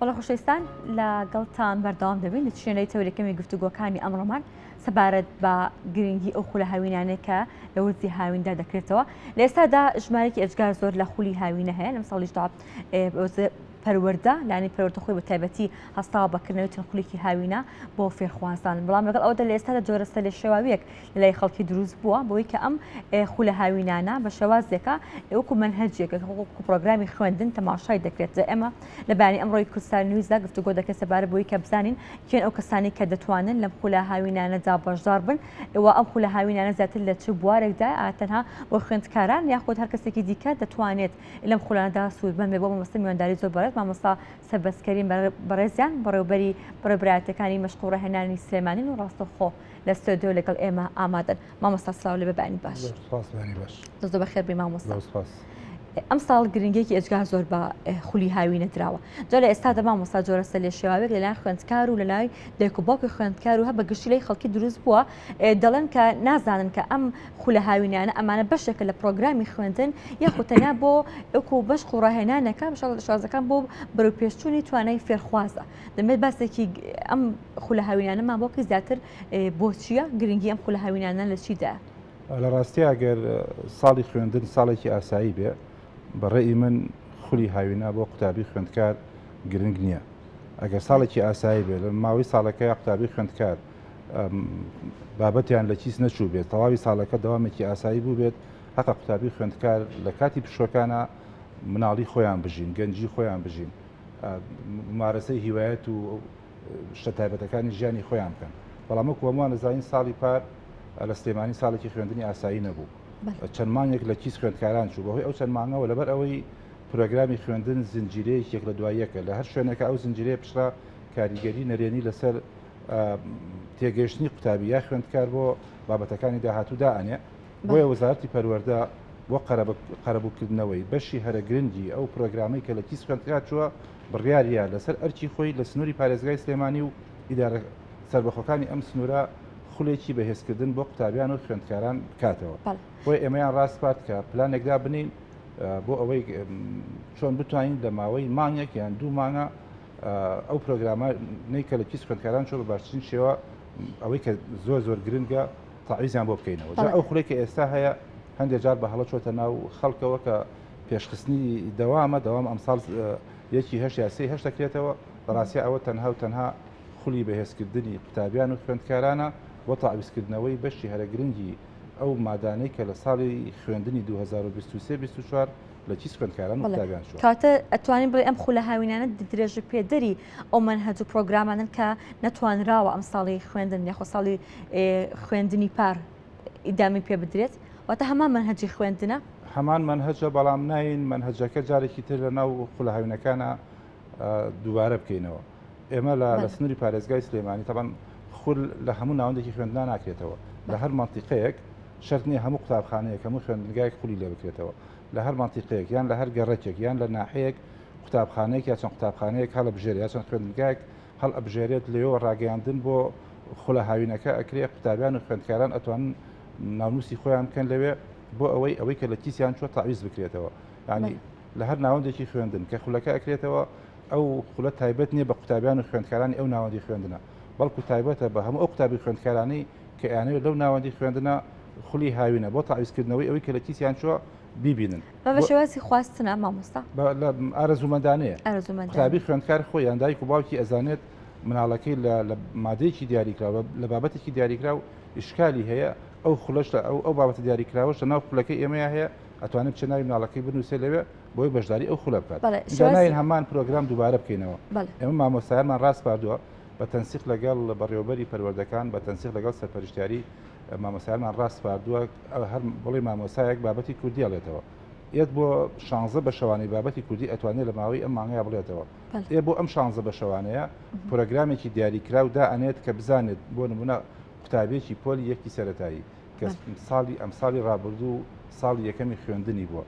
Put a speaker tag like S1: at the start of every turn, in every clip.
S1: بەڵێ خۆشەویستان لەگەڵتان بەردەوام دەبین لە چێنەی تەورەکەمی گفتوگۆکانی ئەمڕۆمان سەبارەت بە گرنگی ئەو خولە هاوینانەی کە لە وەرزی هاویندا دەکرێتەوە لە ئێستادا ژمارێکی ئێجگار زۆر لە خولی هاوینە هەیە لەم ساڵیشدا پەروەردە لانی پەروەردە خۆی بە تایبەتی هەستاوە بە کردنەوەی چەند خولێکی هاوینە بۆ فێرخوازان بەڵام لەگەڵ ئەودا لە ئێستادا جۆرە سەرلێشێواویەک لەلای خەڵکی دروست بووە بەوەی کە ئەم خولە هاوینانە بە شێوازێکە وەکو مەنهەجێکە وەکو پرۆگرامی خوێندن تەماشای دەکرێت جا ئێمە لە بەیانی ئەمڕۆی کوردستان نیوزدا گفتوگۆ دەکەین سەبارەت بەوەی کە بزانین کێن ئەو کەسانی کە دەتوانن لەم خولە هاوینانەدا بەشدار بن و ئەم خولە هاوینانە زیاتر لە چ بوارێکدا تەنها بۆ خوێندکاران یاخود هەر کەسێکی دیکە دەتوانێت لەم خولانەدا سوودمەند بێت بۆ مامۆستا میوانداری زۆر بەڕێز مامۆستا سەربەست کەریم بەڕێزیان بەڕێوبەری بەڕێوبەرایەتیەکانی مەشق و ڕاهێنانی سلێمانین و ڕاستەوخۆ لە ستۆدیۆ لەگەڵ ئێمە ئامادەن. مامۆستا سڵاو لێ بێ بەیانی باش.
S2: زۆر سپاس بەیانی باش.
S1: زۆر زۆر بەخێر بێی مامۆستا.
S2: زۆر سپاس.
S1: ئەمساڵ گرنگیەکی ئێجگار زۆر بە خولی هاوینە دراوە. جا لە ئێستادا مامۆستا جۆرە سەرلێشێواوێک لەلایەن خوێندکار و لەلای دایک و باوکی خوێندکار و هە بە گشتی لای خەڵکی دروست بووە دەڵێن کە نازانن کە ئەم خولە هاوینانە ئەمانە بەشێکە لە پرۆگرامی خوێندن یاخود تەنیا بۆ وەکو بەشق و ڕاهێنانێکە شازەکان بۆ بەرەوپێشچوونی توانای فێرخوازە. دەمێت باسێکی ئەم خولە هاوینانەمان بۆ بکەی زیاتر بۆچیە گرنگی ئەم خولە هاوینانە لە چیدا؟
S2: لە ڕاستی ئەگەر ساڵی خوێندن ساڵێکی ئاسایی بێ بە ڕێی من خولی هاوینە بۆ قوتابی خوێندکار گرنگ نییە ئەگەر ساڵێکی ئاسایی بێ لە ماوەی ساڵەکە قوتابی خوێندکار بابەتیان لە کیس نەچوو بێت تەواوی ساڵەکە دەوامێکی ئاسایی بوو بێت حەقە قوتابی خوێندکار لە کاتی پشوەکانە مناڵی خۆیان بژین گەنجی خۆیان بژین ممارەسەی هیوایەت و شتە تایبەتەکانی ژیانی خۆیان بکەن بەڵام وەکو هەمووان دەزانین ساڵی پار لە سلێمانی ساڵێکی خوێندنی ئاسایی نەبوو چەند مانگێک لە کیس خوێندکاران چوو بەهۆی ئەو چەند مانگەوە لەبەر ئەوەی پرۆگرامی خوێندن زنجیرەیەک یەک لە دوای یەکە لە هەر شوێنێکە ئەو زنجیرەیە پشرا کاریگەری نەرێنی لەسەر تێگەیشتنی قوتابی یا خوێندکار بۆ بابەتەکانی داهاتوو دائەنێ بۆیە وەزارەتی پەروەردە بۆ قەرەبووکردنەوەی بەشی هەرە گرنگی ئەو پرۆگرامەی کە لە کیس خوێندکار چووە بڕیاریا لەسەر ئەرکی خۆی لە سنووری پارێزگای سلێمانی و ئیدارە سەربەخۆکانی ئەم سنوورە خولێکی بەهێزکردن بۆ قوتابیان و خوێندکاران بکاتەوە. بۆیە ئێمەیان ڕاسپارد کە پلانێک دابنێین بۆ ئەوەی چۆن بتوانین لە ماوەی مانگێک یان دوو مانگە ئەو پرۆگرامانەی کە لە کیس خوێندکاران چۆ بە باشترین شێوە ئەوەی کە زۆر زۆر گرنگە تەعویزیان بۆ بکەینەوە. جا ئەو خولەی کە ئێستا هەیە هەندێک جار بە هەڵە چۆتە ناو خەڵکەوە کە پێشخستنی دەوامە، دەوام ئەمساڵ یەکی هەشت یا سێی هەشت دەکرێتەوە، بەڕاستی ئەوە تەنها و تەنها خولی بەهێزکردنی قوتابیان و خوێندکارانە بۆ تەعویزکردنەوەی بەشی هەرە گرنگی ئەو مادانەی کە لە ساڵی خوێندنی 2023 24 لە کیس خوێندکاران و قوتابیان چووە.
S1: کەواتە ئەتوانین بڵێین ئەم خولە هاوینانە درێژەپێدەری ئەو مەنهەج و پرۆگرامانەن کە نەتوانراوە ئەمساڵی خوێندن یاخۆ ساڵی خوێندنی پار ئیدامی پێ بدرێت واتە هەمان مەنهەجی خوێندنە؟
S2: هەمان مەنهەجە بەڵام ناین مەنهەجەکە جارێکی تر لە ناو خولە هاوینەکانە دووبارە بکەینەوە ئێمە لە سنووری پارێزگای سلێمانی تەبەن خول لە هەموو ناوەندێکی خوێندنا ناکرێتەوە لە هەر مەنتیقەیەک شەرت نییە هەموو قوتابخانەیەک هەموو خوێندنگایەک خولی لێ بکرێتەوە لە هەر مەنتیقەیەک یان لە هەر گەڕەکێک یان لە ناحەیەک قوتابخانەیەک یا چەند قوتابخانەیەک هەڵبژێر یا چەند خوێندنگایەک هەڵئەبژێرێت لەوێوە ڕاگەیاندن بۆ خولە هاوینەکە ئەکرێ قوتابیان و خوێندکاران ئەتوانن ناونووسی خۆیان بکەن لەوێ بۆ ئەوەی ئەوەی کە لە کیسیان چوە تەعویز بکرێتەوە ینی لە هەر ناوەندێکی خوێندن کە خولەکە ئەکرێتەوە ئەو خولە تایبەت نییە بە قوتابیان و خوێندکارانی ئەو ناوەندی خوێندنە بەڵکو تایبەتە بە هەموو ئەو قوتابی خوێندکارانی کە ئەیانەوێت لەو ناوەندی خوێندنە خولی هاوینە بۆ تەعویزکردنەوەی ئەوەی کە لە کیسیان چوە بیبینن.
S1: بە شێوازی خواستنە مامۆستا؟
S2: ئارەزوومەندانەیە. قوتابی خوێندکار خۆی یان دایک و باوکی ئەزانێت مناڵەکەی لە مادەیەکی دیاریکراو لە بابەتێکی دیاریکراو ئیشکالی هەیە ئەو خولەش لە ئەو ئەو بابەتە دیاریکراوەش لە ناو خولەکەی ئێمەیا هەیە ئەتوانێت بچێت ناوی مناڵەکەی بنووسێت لەوێ بۆی بەشداری ئەو خولە بکات. جا ناین هەمان پرۆگرام دووبارە بکەینەوە. ئێمە مامۆستایانمان ڕاسپاردووە بە تەنسیق لەگەڵ بەڕێوەبەری پەروەردەکان بە تەنسیق لەگەڵ سەرپەرشتیاری مامۆستایانمان ڕاسپاردووە هەر بڵێ مامۆسایەک بابەتی کوردی ئەڵێتەوە ئێت بۆ شانزە بەشەوانەی بابەتی کوردی ئەتوانێت لە ماوەی ئەم مانگەیا بڵێتەوە ئێ بۆ ئەم شانزە بەشەوانەیە پرۆگرامێکی دیاریکراو دائەنێت کە بزانێت بۆ نمونە قوتابیەکی پۆلی یەکی سەرەتایی کە ساڵی ئەم ساڵی ڕابردوو ساڵی یەکەمی خوێندنی بووە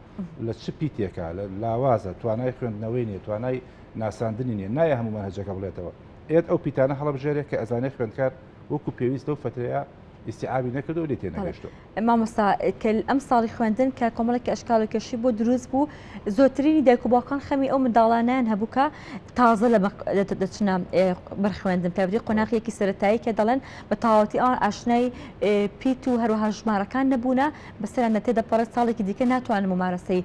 S2: لە چ پیتێکە لە لاوازە توانای خوێندنەوەی نیە توانای ناساندنی نیە نایە هەموو مەنهەجەکە بڵێتەوە ئێت ئەو پیتانە هەڵبژێرێ کە ئەزانێت خوێندکار وەکو پێویست لەو فترەیە ئیستیعابی نەکردووە و لێی تێنەگەیشتووە.
S1: مامۆستا کە ئەم ساڵی خوێندن کە کۆمەڵێکی ئەشکال و کێشەی بۆ دروست بوو زۆرترینی دایک و باوکان خەمی ئەو منداڵانیان هەبوو کە تازە لە دەچنە بەر خوێندن تایبەتی قۆناغیەکی سەرەتایی کە دەڵێن بە تەواوەتی ئەوان ئاشنای پیت و هەروەها ژمارەکان نەبوونە بەسەریان تێدەپەڕێت ساڵێکی دیکە ناتوانن ممارەسەی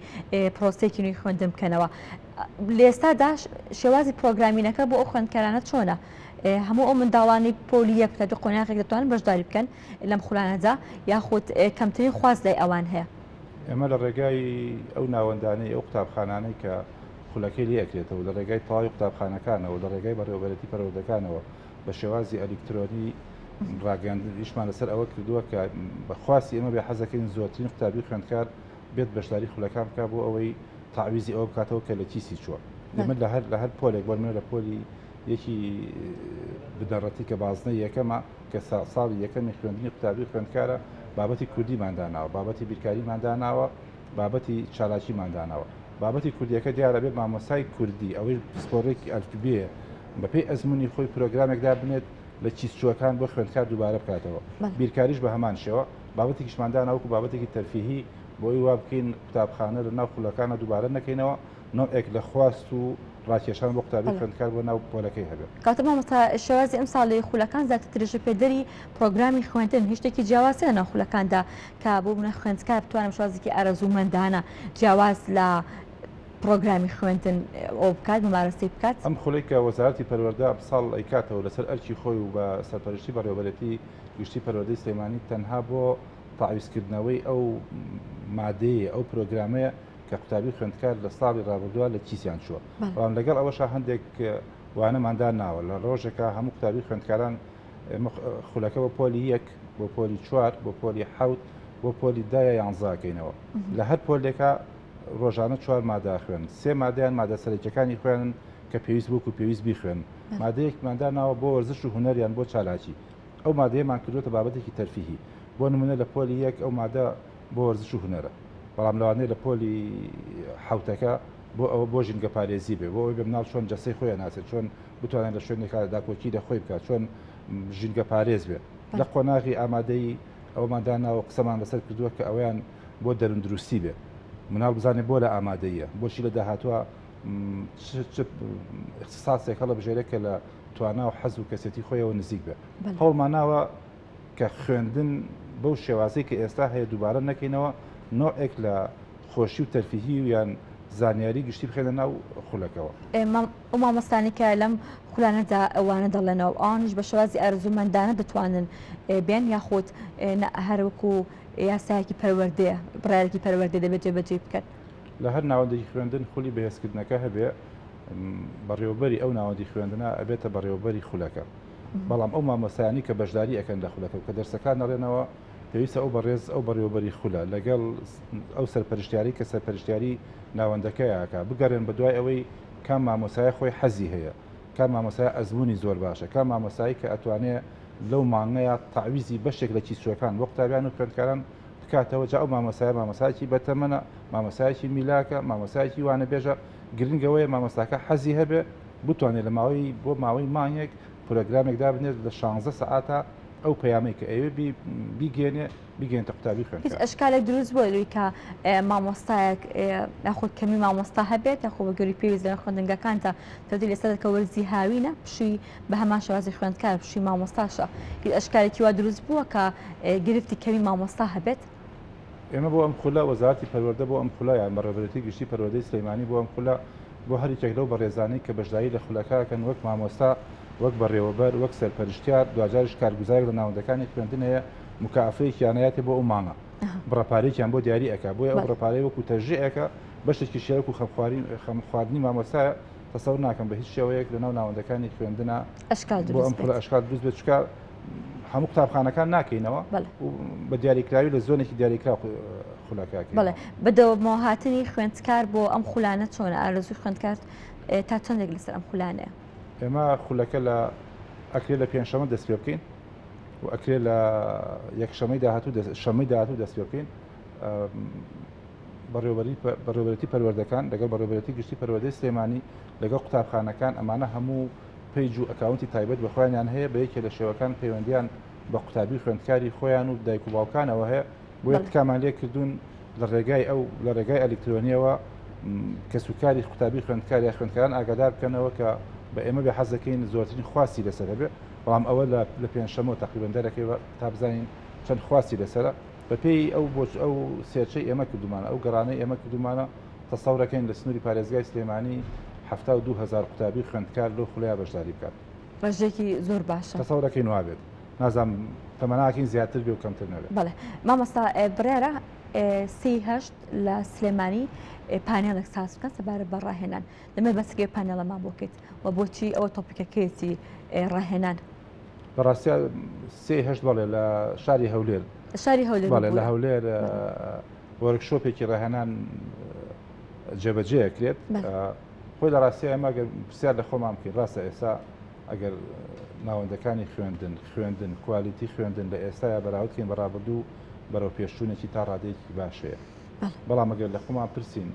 S1: پرۆسەیەکی نوێی خوێندن بکەنەوە لە ئێستادا شێوازی پرۆگرامینەکە بۆ ئەو خوێندکارانە چۆنە؟ هەموو ئەو منداڵانەی پۆلی یەک تا دوو قۆناغێک دەتوانن بەشداری بکەن لەم خولانەدا یاخود کەمترین خواست لای ئەوان هەیە؟
S2: ئێمە لە ڕێگای ئەو ناوەندانەی ئەو قوتابخانانەی کە خولەکەی لێ ئەکرێتەوە لە ڕێگای تەواوی قوتابخانەکانەوە لە ڕێگای بەڕێوەبەرێتی پەروەردەکانەوە بە شێوازی ئەلیکترۆنی ڕاگەیاندن ئیشمان لەسەر ئەوە کردووە کە بە خواستی ئێمە بێ حەزەکەین زۆرترین قوتابی خوێندکار بێت بەشداری خولەکان بکات بۆ ئەوەی تەعویزی ئەوە بکاتەوە کە لە کیسی چووە. ئێمە لە هەر لە هەر پۆلێک بۆ نمونە لە پۆلی یەکی بنەڕەتی کە بازنەی یەکەمە کە ساڵی یەکەمی خوێندنی قوتابی خوێندکارە بابەتی کوردیمان داناوە بابەتی بیرکاریمان داناوە بابەتی چالاکیمان داناوە بابەتی کوردیەکە دیارە بێ مامۆسای کوردی ئەوەی پسپۆڕێکی ئەلفبێ بەپێی ئەزمموی خۆی پرۆگرامێک دابنێت لە کیسچووەکان بۆ خوێندکار دووبارە بکاتەوە بیرکاریش بە هەمان شێوە بابەتێکیشمان دانا وەکو بابەتێکی تەرفیهی بۆ ئەوی وا بکەین قوتابخانە لە ناو خولەکانە دووبارە نەکەینەوە نەوعێک لە خواست و ڕاکێشان بۆ قوتابی خوێندکار بۆ ناو پۆلەکەی هەبێت.
S1: کەواتە مامۆستا شێوازی ئەمساڵی خولەکان زیاتر درێژەپێدەری پرۆگرامی خوێندن هیچ شتێکی جیاواز نیە لەناو خولەکاندا کە بۆ بوونە خوێندکار بتوانێت بە شێوازێکی ئارەزوومەندانە جیاواز لە پرۆگرامی خوێندن ئەو بکات ممارەسەی بکات؟
S2: ئەم خولەی کە وەزارەتی پەروەردە ئەمساڵ ئەیکاتەوە لەسەر ئەرکی خۆی و بە سەرپەرشتی بەڕێوەبەرێتی گشتی پەروەردەی سلێمانی تەنها بۆ تەعویزکردنەوەی ئەو مادەیە ئەو پرۆگرامەیە کە قوتابی خوێندکار لە ساڵی ڕابردووە لە کیسیان چووە بەڵام لەگەڵ ئەوەشا هەندێک وانەمان داناوە لە ڕۆژێکا هەموو قوتابی خوێندکاران خولەکە بۆ پۆلی یەک بۆ پۆلی چوار بۆ پۆلی حەوت بۆ پۆلی دە یا یانزاکەینەوە لە هەر پۆلێکا ڕۆژانە چوار مادە خوێن سێ مادەیان مادە سەرەکیەکانی خوێنن کە پێویست بووک و پێویست بیخوێن مادەیەکمان داناوە بۆ وەرزش و هونەریان بۆ چالاکی ئەو مادەیەمان کردووەتە بابەتێکی تەرفیهی بۆ نمونە لە پۆلی یەک ئەو مادە بۆ وەرزش و هونەرە بەڵام لەوانەیە لە پۆلی حەوتەکە بۆ ئەوە بۆ ژینگە پارێزی بێ بۆ ئەوەی بێ مناڵ چۆن جەستەی خۆی ئەناسێت چۆن بتوانێت لە شوێنێکا داکۆکی لە خۆی بکات چۆن ژینگە پارێز بێ لە قۆناغی ئامادەی ئەومان داناوە قسەمان لەسەر کردووە کە ئەویان بۆ دەروندروستی بێ مناڵ بزانێت بۆ لە ئامادەیە بۆچی لە داهاتوە چ اختصاصێک هەڵەبژێرێت کە لە توانا و حەز و کەسێتی خۆیەوە نزیک بێ هەوڵماناوە کە خوێندن بەو شێوازەی کە ئێستا هەیە دووبارە نەکەینەوە، نەوعێک لە خۆشی و تەرفیهی و یان زانیاری گشتی بخەینە ناو خولەکەوە.
S1: ئەو مامۆستانەی کە لەم خولانەدا وانە دەڵێنەوە ئەوانیش بە شێوازی ئارەزوومەندانە دەتوانن بێن یاخود نا هەر وەکو یاسایەکی پەروەردەیە بڕیارێکی پەروەردەی دەبێت جێبەجێی بکەن؟
S2: لە هەر ناوەندێکی خوێندن خولی بەهێزکردنەکە هەبێ بەڕێوەبەری ئەو ناوەندی خوێندنە ئەبێتە بەڕێوەبەری خولەکە. بەڵام ئەو مامۆستایانەی کە بەشداری ئەکەن لە خولەکە و کە دەرسەکان ئەڵێنەوە پێویستە ئەو بەڕێز ئەو بەڕێوەبەری خولە لەگەڵ ئەو سەرپەرشتیاری کە سەرپەرشتیاری ناوەندەکەیە ئەکا بگەڕێن بە دوای ئەوەی کام مامۆسایە خۆی حەزی هەیە کام مامۆسایە ئەزموونی زۆر باشە کام مامۆسایی کە ئەتوانێ لەو مانگەیە تەعویزی بەشێک لە کیسوەکان بۆ قوتابیان و خوێندکاران بکاتەوە جا ئەو مامۆسایە مامۆسایەکی بەتەمەنە مامۆسایەکی میلاکە مامۆسایەکی وانەبێژە گرنگەوەیە مامۆستاکە حەزی هەبێ بتوانێت لە ماوەی بۆ ماوەی مانگێک پرۆگرامێک دابنێت لە شانزە سەعاتا ئەو پەیامەی کە ئەیەوێت بیگەیەنێ بیگەیەنێتە قوتابی
S1: هیچ
S2: خوێندکار.
S1: ئەشکالێک دروست بووە لەوەی کە مامۆستایەک یاخود کەمی مامۆستا هەبێت یاخۆ بە گوێرەی پێویست لە خوێندنگەکاندا تەبدیل لەسەر کە وەرزی هاوینە پشووی بە هەمان شێوازی خوێندکار پشووی مامۆستاشە هیچ ئەشکالێکی وا دروست بووە کە گرفتی کەمی مامۆستا هەبێت؟
S2: ئێمە بۆ ئەم خولە، وەزارەتی پەروەردە بۆ ئەم خولە یان بەڕێوەبەرێتی گشتی پەروەردەی سلێمانی بۆ ئەم خولە، بۆ هەر یەکێک لەو بەڕێزانەی کە بەشداری لە خولەکە ئەکەن وەک مامۆستا، وەک بەڕێوەبەر، وەک سەرپەرشتیار، دواجاریش کارگوزارێک لە ناوەندەکانی خوێندن هەیە موکافەیەکیان ئەیاتێ بۆ ئەو مانگە، بڕە پارەیەکیان بۆ دیاری ئەکا، بۆیە ئەو بڕە پارەیە وەکو تەشجیعێکە، بەشێکیشی وەکو خەمخواردنی مامۆستایە، تەسەور ناکەم بە هیچ شێوەیەک لەناو ناوەندەکانی خوێندنا بۆ ئەم خولە ئەشکال دروست بێت، چونکە هەموو قوتابخانەکان ناکەینەوە بە دیاریکراوی لە زۆنێکی دیاریکراو خولەکە ئەکەینەوە.
S1: بەڵێ بەدەوەمەوە هاتنی خوێندکار بۆ ئەم خولانە چۆنە؟ ئارەزووی خوێندکار تا چەندێک لەسەر ئەم خولانەیە؟
S2: ئێمە خولەکە لە ئەکرێ لە پێنجشەمە دەست پێ بکەین و ئەکرێ لە یەکشەمەی داهاتوو شەمەی داهاتوو دەست پێ بکەین. بەڕێوەبەرێتی پەروەردەکان لەگەڵ بەڕێوەبەرێتی گشتی پەروەردەی سلێمانی لەگەڵ قوتابخانەکان ئەمانە هەموو page و account ی تایبەت بە خۆیانیان هەیە بە یەکێ لە شێوەکان پەیوەندیان بە قوتابی خوێندکاری خۆیان و دایک و باوکانەوە هەیە، بۆیە تکامان لێ کردوون لە ڕێگای ئەو لە ڕێگای ئەلیکترۆنیەوە کەسوکاری قوتابی خوێندکار یا خوێندکاران ئاگادار بکەنەوە کە بە ئێمە بێ حەز دەکەین زۆرترین خواستی لەسەر هەبێ، بەڵام ئەوە لە پێنجشەممەوە تەقریبەن دەرەکەی تا بزانین چەند خواستی لەسەرە. بەپێی ئەو بۆچ ئەو search ەی ئێمە کردومانە، ئەو گەڕانەی ئێمە کردومانە، تەسەورەکەین لە سنووری پارێزگای سلێمانی 72,000 قوتابی خوێندکار لەو خولەیا بەشداری بکات.
S1: ڕێژەیەکی زۆر باشە.
S2: تەسەورەکەین وابێت. نازانم تەمەناکەین زیاتر بێ و کەمتر نەبێت.
S1: بەڵێ مامۆستا بڕیارە سی هەشت لە سلێمانی پانێڵێک ساز بکەن سەبارەت بە ڕاهێنان. دەمەوێت باسێکی ئەو پانێڵەمان بۆ بکەیت و بۆچی ئەوە topic ەکەیەتی ڕاهێنان؟
S2: بەڕاستیا سێ هەشت بەڵێ لە شاری هەولێر.
S1: شاری هەولێر
S2: بەڵێ لە هەولێر workshop ێکی ڕاهێنان جێبەجێ ئەکرێت. خۆی لە ڕاستیا ئێمە گەر پرسیار لە خۆمان بکەین ڕاستە ئێستا ئەگەر ناوەندەکانی خوێندن خوێندن quality خوێندن لە ئێستایا بەراورد کەین بە ڕابردوو بەرەو پێشچوونێکی تا ڕادەیەکی باش هەیە. بەڵام ئەگەر لە خۆمان پرسین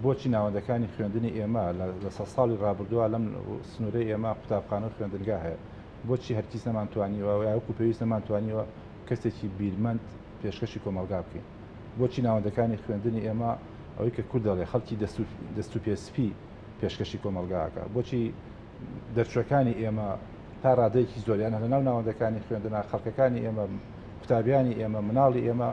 S2: بۆچی ناوەندەکانی خوێندنی ئێمە لە سە ساڵی ڕابردووە لەم سنوورەی ئێمە قوتابخانە و خوێندنگا هەیە بۆچی هەرگیز نەمانتوانیوە یا وەکو پێویست نەمانتوانیوە کەسێکی بیرمەند پێشکەشی کۆمەڵگا بکەین؟ بۆچی ناوەندەکانی خوێندنی ئێمە ئەوەی کە کورد دەڵێ خەڵکی دەست و پێ سپی پێشکەشی کۆمەڵگا ئەکا؟ بۆچی دەرچووەکانی ئێمە تا ڕادەیەکی زۆر یان لەناو ناوەندەکانی خوێندنا خەڵکەکانی ئێمە قوتابیانی ئێمە مناڵی ئێمە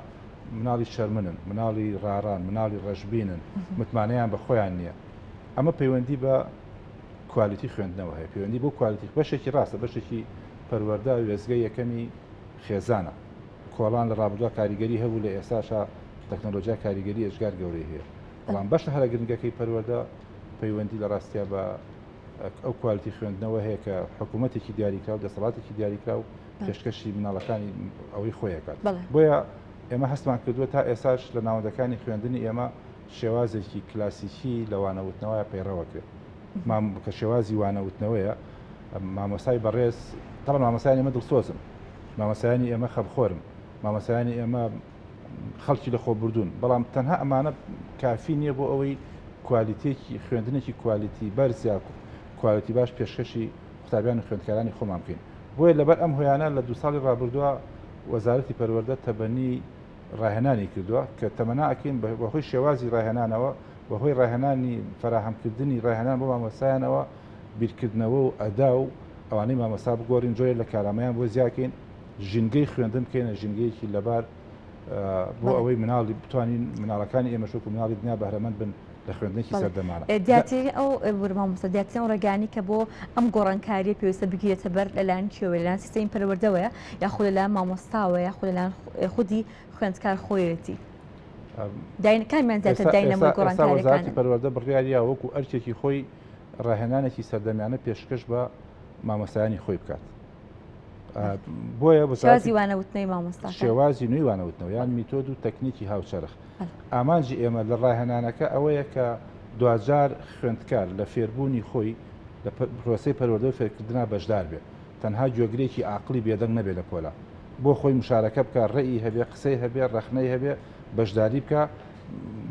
S2: مناڵی شەرمنن، مناڵی ڕاڕان، مناڵی ڕەشبینن، متمانەیان بە خۆیان نییە. ئەمە پەیوەندی بە quality خوێندنەوە هەیە، پەیوەندی بۆ quality بەشێکی ڕاستە، بەشێکی پەروەردە وێستگەی یەکەمی خێزانە. کۆڵان لە ڕابردووە کاریگەری هەبوو، لە ئێستاشا تەکنەلۆژیا کاریگەری ئێجگار گەورەی هەیە. بەڵام بەشە هەرە گرنگەکەی پەروەردە پەیوەندی لە ڕاستیا بە ئەو quality خوێندنەوە هەیە کە حکوومەتێکی دیاریکراو، دەسەڵاتێکی دیاریکراو پێشکەشی مناڵەکانی ئەوەی خۆی ئەکات. بۆیە ئێمە هەستمان کردووە تا ئێساش لە ناوەندەکانی خوێندنی ئێمە شێوازێکی کلاسیکی لە وانەوتنەوە پەیڕەوەکرێت. کە شێوازی وانەوتنەوەیە مامۆستای بەڕێز، تەبعەن مامۆستایانی ئێمە دڵسۆزن، مامۆستایانی ئێمە خەمخۆرن، مامۆستایانی ئێمە خەڵکی لە خۆبردوون، بەڵام تەنها ئەمانە کافی نییە بۆ ئەوەی quality ێکی خوێندنێکی quality بەرز یا quality باش پێشکەشی قوتابیان و خوێندکارانی خۆمان بکەین. بۆیە لەبەر ئەم هۆیانە لە دوو ساڵی ڕابردووە وەزارەتی پەروەردە تەبەنی ڕاهێنانی کردووە کە تەمەنا ئەکەین بەهۆی شێوازی ڕاهێنانەوە، بەهۆی ڕاهێنانی فەراهەمکردنی ڕاهێنان بۆ مامۆستایانەوە بیرکردنەوە و ئەدا و ئەوانەی مامۆستا بگۆڕین، جۆرێک لە کارامەیان بۆ زیاکەین، ژینگەی خوێندن بکەینە ژینگەیەکی لەبار بۆ ئەوەی مناڵی بتوانین مناڵەکانی ئێمەش وەکو مناڵی دنیا بەهرەمەند بن لە خوێندنێکی سەردەمانە.
S1: دیارترین ئەو مامۆستا دیارترین ئەو ڕێگایانەی کە بۆ ئەم گۆڕانکارییە پێویستە بگیرێتە بەر لەلایەن کێوە لەلایەن سیستەمی پەروەردەوەیە یاخود لەلایەن مامۆستاوە یاخود لەلایەن خودی خوێندکار خۆیەتی داینەکانیان زیاتر داینەمۆی گۆڕانکارییەکانن.
S2: وەزارەتی پەروەردە بڕیاریا وەکو ئەرکێکی خۆی ڕاهێنانێکی سەردەمیانە پێشکەش بە مامۆستایانی خۆی بکات. بۆیە
S1: شێوازی وانەوتنەوەی مامۆستاکان
S2: شێوازی نوێی وانەوتنەوە یان میتۆد و تەکنیکی هاوچەرخ ئامانجی ئێمە لە ڕاهێنانەکە ئەوەیە کە دواجار خوێندکار لە فێربوونی خۆی لە پرۆسەی پەروەردە و فێرکردنا بەشدار بێت تەنها گوێگرێکی ئاقڵی بێدەنگ نەبێت لە پۆلا بۆ خۆی مشارەکە بکە ڕێی هەبێ قسەی هەبێ ڕەخنەی هەبێ بەشداری بکە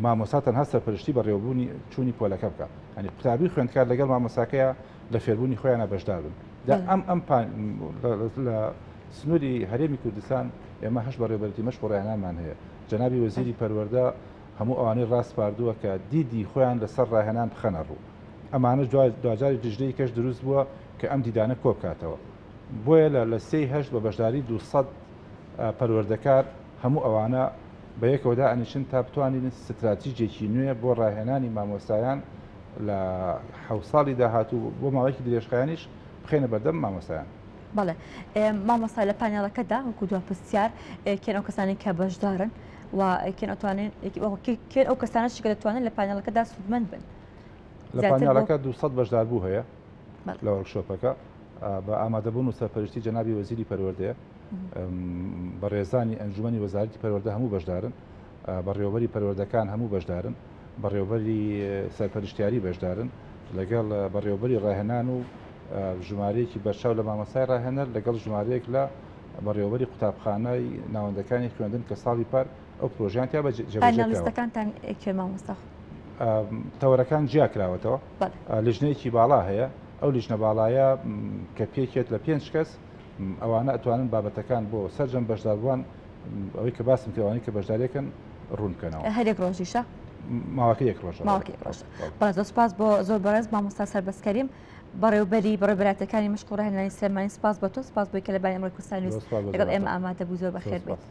S2: مامۆستا تەنها سەرپەرشتی بەڕێوەبوونی چوونی پۆلەکە بکە ئەنی قوتابی خوێندکار لەگەڵ مامۆساکەیە لە فێربوونی خۆیانە بەشدار بن جا ئەم ئەم لە سنووری هەرێمی کوردستان ئێمە هەشت بەڕێوەبەرێتی مەشق و ڕاهێنانمان هەیە جەنابی وەزیری پەروەردە هەموو ئەوانەی ڕاسپاردووە کە دیدی خۆیان لەسەر ڕاهێنان بخەنە ڕوو ئەمانەش دواجاری لیژنەی کەش دروست بووە کە ئەم دیدانە کۆبکاتەوە بۆیە لە لە سێی هەشت بە بەشداری 200 پەروەردەکار هەموو ئەوانە بە یەکەوە دائەنیشن تا بتوانین ستراتیجێکی نوێ بۆ ڕاهێنانی مامۆستایان لە حەوت ساڵی داهاتوو بۆ ماوەیەکی درێژخایەنیش بخەینە بەردەم مامۆستایان.
S1: بەڵێ مامۆستا لە پانێڵەکەدا وەکو دوا پرسیار کێن ئەو کەسانەی کە بەشدارن و کێن ئەتوانن کێن ئەو کەسانەش کە دەتوانن لە پانێڵەکەدا سوودمەند بن؟
S2: لە پانێڵەکە 200 بەشداربوو هەیە لە workshop ەکە بە ئامادەبوون و سەرپەرشتی جەنابی وەزیری پەروەردەیە بەڕێزانی ئەنجومەنی وەزارەتی پەروەردە هەموو بەشدارن بەڕێوەبەری پەروەردەکان هەموو بەشدارن بەڕێوەبەری سەرپەرشتیاری بەشدارن لەگەڵ بەڕێوەبەری ڕاهێنان و ژمارەیەکی بەرچاو لە مامۆستای ڕاهێنەر لەگەڵ ژمارەیەک لە بەڕێوەبەری قوتابخانەی ناوەندەکانی خوێندن کە ساڵی پار ئەو پرۆژیان تیا جێبەجێ کراوە.
S1: پانێڵیستەکانتان کێن مامۆستا؟
S2: تەوەرەکان جیا کراوەتەوە. لیژنەیەکی باڵا هەیە، ئەو لیژنە باڵایە کە پێکێت لە پێنج کەس. ئەوانە ئەتوانن بابەتەکان بۆ سەرجەم بەشداربووان ئەوەی کە باسم کرد ئەوانەی کە بەشداریەکەن ڕوون بکەنەوە.
S1: هەر یەک ڕۆژیشە؟
S2: ماوەکە یەک ڕۆژە.
S1: ماوەکە یەک ڕۆژە. بەڵێ زۆر سپاس بۆ زۆر بەڕێز مامۆستا سەربەست کەریم بەڕێوبەری بەڕێوبەراتەکانی مشق و ڕاهێنانی سلێمانی سپاس بۆ تۆ سپاس بۆی کە لە بانی ئەمڕۆی کوردستان نیوز لەگەڵ ئێمە ئامادە بوو زۆر بەخێر بێیت.